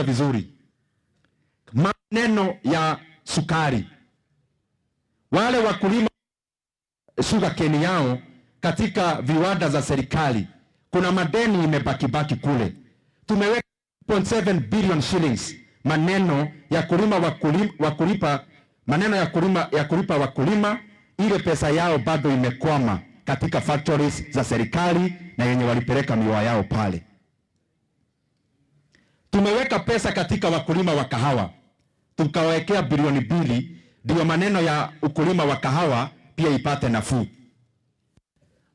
Vizuri, maneno ya sukari, wale wakulima sugarcane yao katika viwanda za serikali, kuna madeni imebakibaki kule. Tumeweka 0.7 billion shillings maneno ya kulima wakulima, wakulipa maneno ya kulima, ya kulipa wakulima, ile pesa yao bado imekwama katika factories za serikali na yenye walipeleka miwa yao pale. Tumeweka pesa katika wakulima wa kahawa, tukawekea bilioni 2, ndio maneno ya ukulima wa kahawa pia ipate nafuu.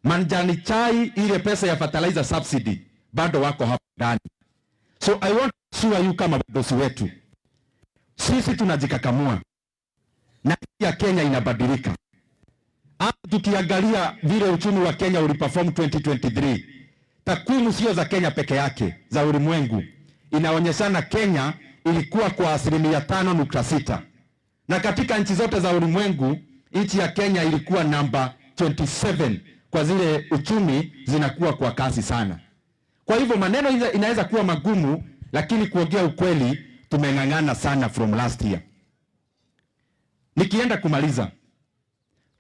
Majani chai, ile pesa ya fertilizer subsidy bado wako hapo ndani. So I want to assure you kama wadosi wetu, sisi tunajikakamua na ya Kenya inabadilika. Hata tukiangalia vile uchumi wa Kenya uliperform 2023, takwimu sio za Kenya peke yake, za ulimwengu inaonyeshana Kenya ilikuwa kwa 5.6%, na katika nchi zote za ulimwengu nchi ya Kenya ilikuwa namba 27 kwa zile uchumi zinakuwa kwa kasi sana. Kwa hivyo maneno inaweza kuwa magumu, lakini kuongea ukweli tumeng'ang'ana sana from last year. Nikienda kumaliza,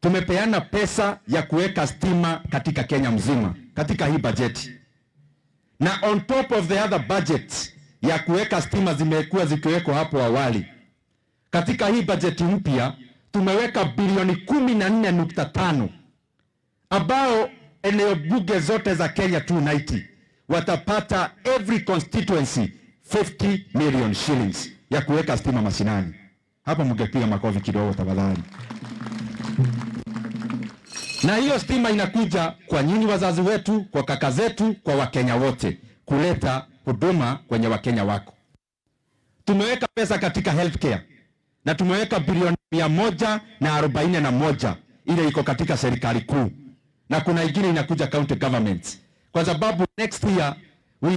tumepeana pesa ya kuweka stima katika Kenya mzima katika hii bajeti, na on top of the other budget ya kuweka stima zimekuwa zikiwekwa hapo awali. Katika hii bajeti mpya tumeweka bilioni 14.5 ambao eneo bunge zote za Kenya 290 watapata every constituency 50 million shillings ya kuweka stima mashinani. Hapo mngepiga makofi kidogo tafadhali. Na hiyo stima inakuja kwa nyinyi wazazi wetu, kwa kaka zetu, kwa Wakenya wote, kuleta huduma kwenye Wakenya wako. Tumeweka pesa katika healthcare na tumeweka bilioni 141 ile iko katika serikali kuu, na kuna ingine inakuja county governments, kwa sababu next year we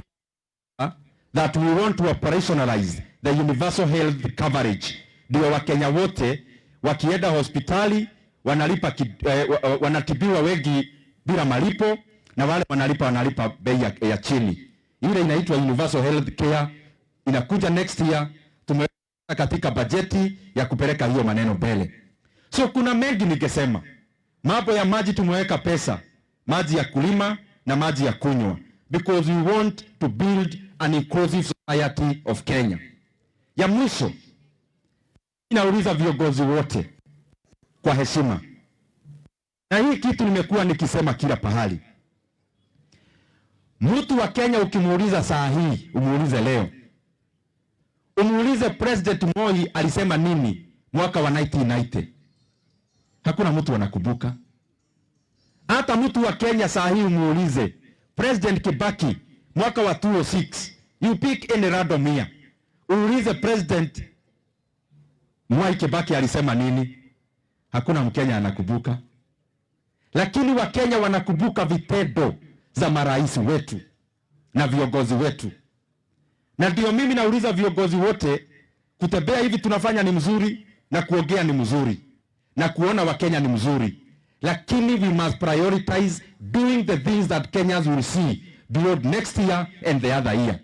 that we want to operationalize the universal health coverage, ndio Wakenya wote wakienda hospitali wanalipa, wanatibiwa wengi bila malipo, na wale wanalipa wanalipa bei ya chini. Ile inaitwa universal health care inakuja next year. Tumeweka katika bajeti ya kupeleka hiyo maneno mbele. So kuna mengi ningesema. Mambo ya maji tumeweka pesa, maji ya kulima na maji ya kunywa, because we want to build an inclusive society of Kenya. Ya mwisho, nauliza viongozi wote kwa heshima, na hii kitu nimekuwa nikisema kila pahali. Mtu wa Kenya ukimuuliza saa hii, umuulize leo, umuulize President Moi alisema nini mwaka wa 1990, hakuna mtu anakumbuka. Hata mtu wa Kenya saa hii umuulize President Kibaki mwaka wa 2006, you pick any random year, uulize President Mwai Kibaki alisema nini, hakuna Mkenya anakumbuka. Lakini Wakenya wanakumbuka vitendo za marais wetu na viongozi wetu, na ndio mimi nauliza viongozi wote, kutembea hivi tunafanya ni mzuri na kuongea ni mzuri na kuona Wakenya ni mzuri, lakini we must prioritize doing the things that Kenyans will see beyond next year and the other year.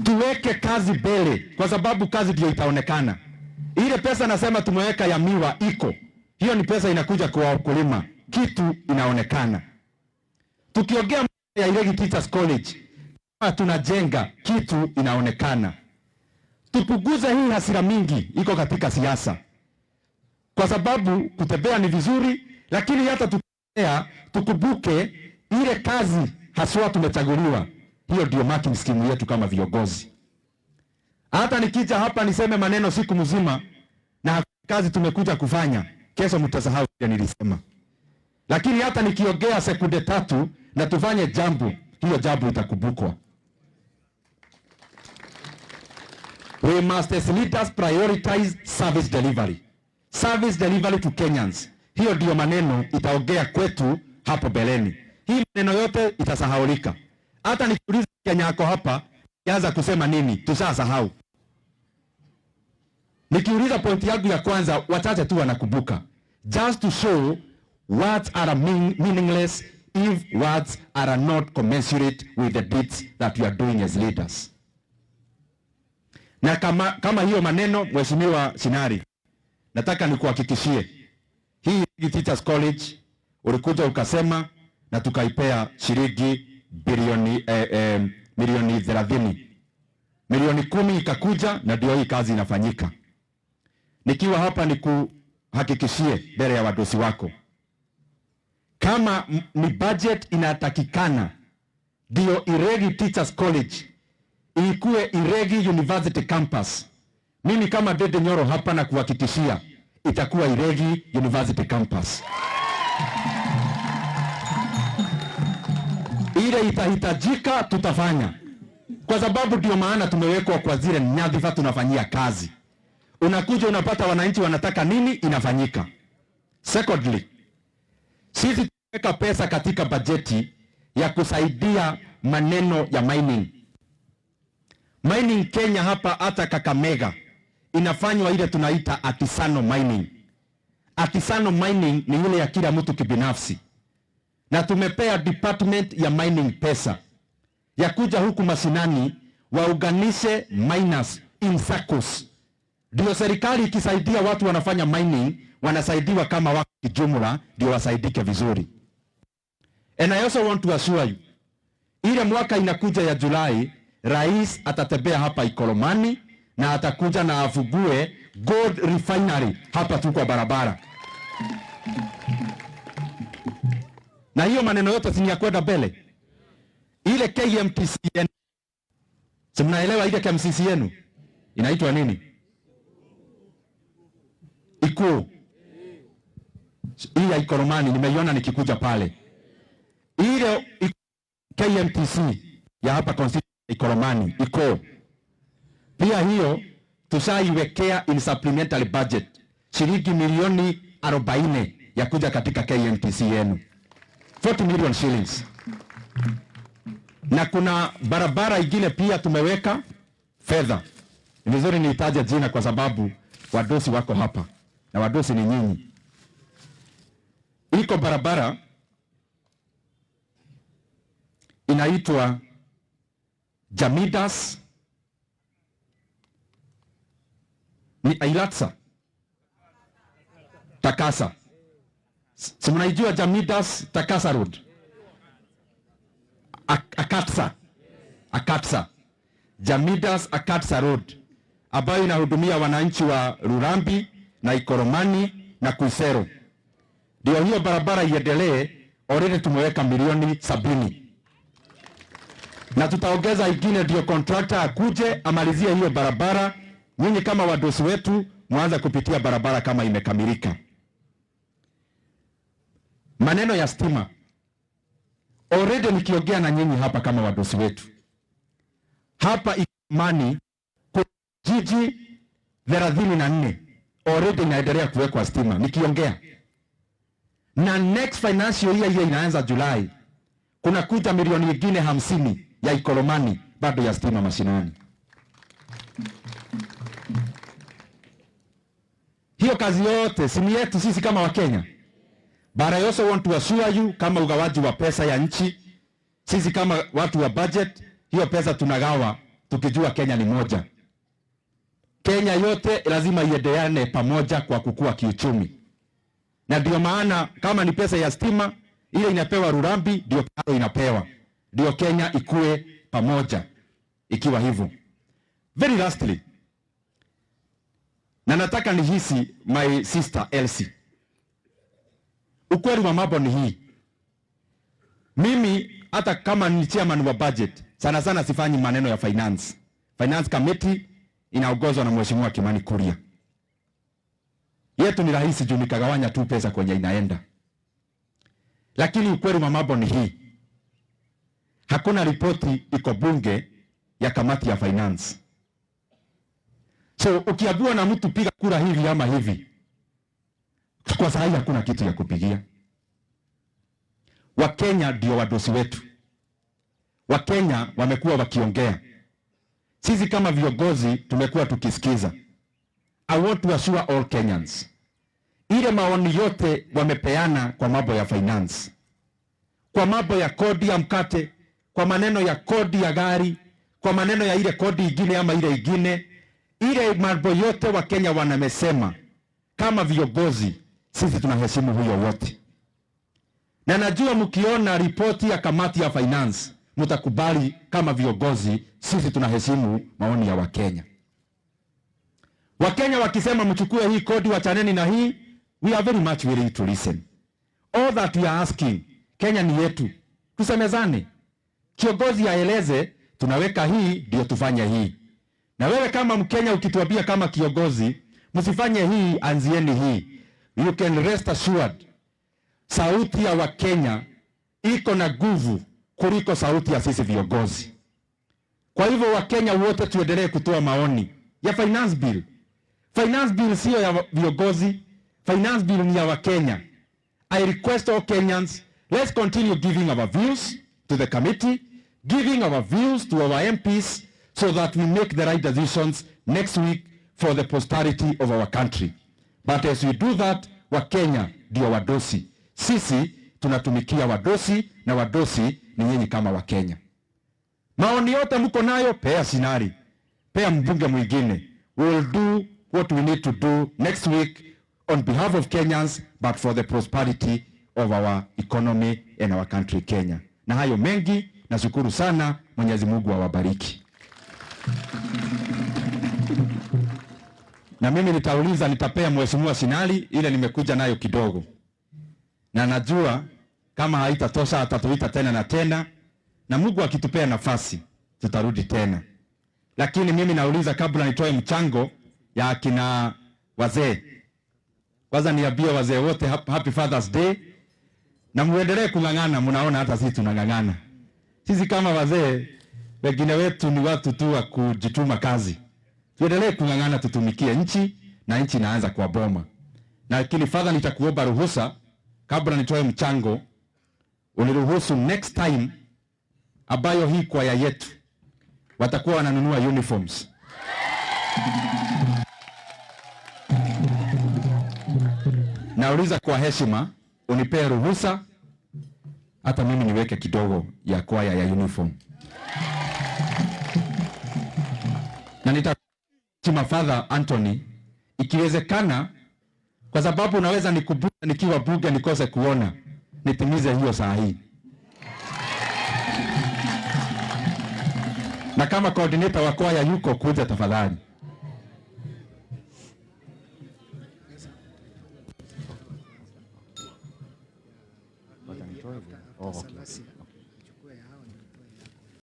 Tuweke kazi mbele, kwa sababu kazi ndio itaonekana. Ile pesa nasema tumeweka ya miwa iko hiyo, ni pesa inakuja kwa wakulima, kitu inaonekana. Tukiongea ya Iregi Teachers College, tunajenga kitu inaonekana. Tupunguze hii hasira mingi iko katika siasa, kwa sababu kutembea ni vizuri, lakini hata tukitembea tukumbuke ile kazi haswa tumechaguliwa. Hiyo ndio marking scheme yetu kama viongozi. Hata nikija hapa niseme maneno siku mzima na kazi tumekuja kufanya, kesho mtasahau nilisema. Lakini hata nikiongea sekunde tatu na tufanye jambo, hiyo jambo itakumbukwa. We must as leaders prioritize service delivery. Service delivery to Kenyans. Hiyo ndio maneno itaongea kwetu hapo beleni. Hii maneno yote itasahaulika. Hata nikiuliza Kenya yako hapa, kianza kusema nini, tushasahau. Nikiuliza pointi yangu ya kwanza, wachache tu wanakumbuka. Just to show words are meaningless if words are not commensurate with the deeds that you are doing as leaders. Na kama hiyo maneno, Mheshimiwa Sinari, nataka nikuhakikishie hii Teachers College ulikuja ukasema na tukaipea shilingi bilioni milioni 30. Milioni 10 ikakuja na ndio hii kazi inafanyika. Nikiwa hapa nikuhakikishie mbele ya wadosi wako, kama ni budget inatakikana ndio Iregi Teachers College ikuwe Iregi University Campus, mimi kama Ndindi Nyoro hapa na kuhakikishia itakuwa Iregi University Campus. Ile itahitajika tutafanya, kwa sababu ndio maana tumewekwa kwa zile nyadhifa tunafanyia kazi. Unakuja unapata wananchi wanataka nini, inafanyika. Secondly, sisi tumeweka pesa katika bajeti ya kusaidia maneno ya mining. Mining Kenya hapa hata Kakamega inafanywa ile tunaita artisanal mining. Artisanal mining ni ile ya kila mtu kibinafsi. Na tumepea department ya mining pesa ya kuja huku mashinani waunganishe miners in SACCOs. Ndio serikali ikisaidia watu wanafanya mining, wanasaidiwa kama wako kijumla, ndio wasaidike vizuri. And I also want to assure you, ile mwaka inakuja ya Julai, rais atatembea hapa Ikolomani na atakuja na afugue gold refinery hapa tu kwa barabara. Na hiyo maneno yote si ni ya kwenda mbele. Ile KMTC yenu, si mnaelewa ile KMTC yenu inaitwa nini? Ikuu. Hii ya Ikolomani nimeiona nikikuja pale. Ile KMTC ya hapa constituency Ikolomani iko. Pia hiyo tushaiwekea in supplementary budget shilingi milioni 40 ya kuja katika KMTC yenu. 40 million shillings. Na kuna barabara ingine pia tumeweka fedha. Ni vizuri nitaje jina kwa sababu wadosi wako hapa na wadosi ni nyinyi. Iko barabara inaitwa Jamidas ni Ailatsa Takasa. Si mnaijua Jamidas Takasa Road? Akatsa. Akatsa. Jamidas Akatsa Road ambayo inahudumia wananchi wa Rurambi na Ikoromani na Kuisero. Ndio hiyo barabara iendelee, already tumeweka milioni 70. Na tutaongeza ingine ndio contractor akuje amalizie hiyo barabara. Nyinyi kama wadosi wetu mwanze kupitia barabara kama imekamilika. Maneno ya stima, already nikiongea na nyinyi hapa kama wadosi wetu hapa Ikolomani jiji 34 already inaendelea kuwekwa stima nikiongea. Na next financial year hiyo inaanza Julai, kuna kuja milioni nyingine 50 ya Ikolomani bado ya stima mashinani. Hiyo kazi yote si ni yetu sisi kama Wakenya. But I also want to assure you, kama ugawaji wa pesa ya nchi, sisi kama watu wa budget, hiyo pesa tunagawa tukijua Kenya ni moja. Kenya yote lazima iendeane pamoja kwa kukua kiuchumi. Na ndio maana kama ni pesa ya stima ile inapewa Rurambi, ndio karo inapewa. Ndio Kenya ikue pamoja ikiwa hivyo. Very lastly, na nataka nihisi my sister Elsie. Ukweli wa mambo ni hii. Mimi hata kama ni chairman wa budget, sana sana sifanyi maneno ya finance. Finance committee inaongozwa na Mheshimiwa Kimani Kuria. Yetu ni rahisi juu nikagawanya tu pesa kwenye inaenda. Lakini ukweli wa mambo ni hii. Hakuna ripoti iko bunge ya kamati ya finance. So ukiambiwa na mtu piga kura hivi ama hivi, kwa sababu hakuna kitu ya kupigia. Wakenya ndio wadosi wetu. Wakenya wamekuwa wakiongea. Sisi kama viongozi tumekuwa tukisikiza. I want to assure all Kenyans, ile maoni yote wamepeana kwa mambo ya finance, Kwa mambo ya kodi ya mkate, kwa maneno ya kodi ya gari, kwa maneno ya ile kodi ingine ama ile ingine, ile mambo yote Wakenya wanamesema, kama viongozi sisi tunaheshimu huyo wote, na najua mkiona ripoti ya kamati ya finance mtakubali kama viongozi sisi tunaheshimu maoni ya Wakenya. Wakenya wakisema mchukue hii kodi, wachaneni na hii, we are very much willing to listen. All that we are asking, Kenya ni yetu, tusemezane. Kiongozi aeleze tunaweka hii ndio tufanye hii, na wewe kama Mkenya ukituambia kama kiongozi msifanye hii, anzieni hii, you can rest assured sauti ya Wakenya iko na nguvu kuliko sauti ya sisi viongozi. Kwa hivyo Wakenya wote tuendelee kutoa maoni ya finance bill. Finance bill sio ya viongozi, finance bill ni ya Wakenya. I request all Kenyans, let's continue giving our views to the committee, giving our views to our MPs so that we make the right decisions next week for the posterity of our country. But as we do that, Wakenya ndio wadosi. Sisi tunatumikia wadosi na wadosi ni nyinyi kama Wakenya. Maoni yote mko nayo, pea Sinari, pea mbunge mwingine. We will do what we need to do next week on behalf of Kenyans but for the prosperity of our economy and our country Kenya. Na hayo mengi, nashukuru sana. Mwenyezi Mungu awabariki. Na mimi nitauliza, nitapea Mheshimiwa Sinari ile nimekuja nayo kidogo, na najua kama haitatosha atatuita tena na tena, na Mungu akitupea nafasi tutarudi tena. Lakini mimi nauliza kabla nitoe mchango ya akina wazee, kwanza niambie wazee wote happy Father's Day, na muendelee kung'ang'ana. Mnaona hata sisi tunang'ang'ana. Sisi kama wazee, wengine wetu ni watu tu wa kujituma kazi. Tuendelee kung'ang'ana, tutumikie nchi na nchi inaanza kwa boma. Lakini Father, nitakuomba ruhusa kabla nitoe mchango, uniruhusu next time ambayo hii kwaya yetu watakuwa wananunua uniforms. Nauliza kwa heshima unipee ruhusa hata mimi niweke kidogo ya kwaya ya uniform. Na nitachima Father Anthony ikiwezekana, kwa sababu unaweza nikubuka nikiwa bunge nikose kuona, nitimize hiyo saa hii. Na kama coordinator wa kwaya yuko, kuja tafadhali.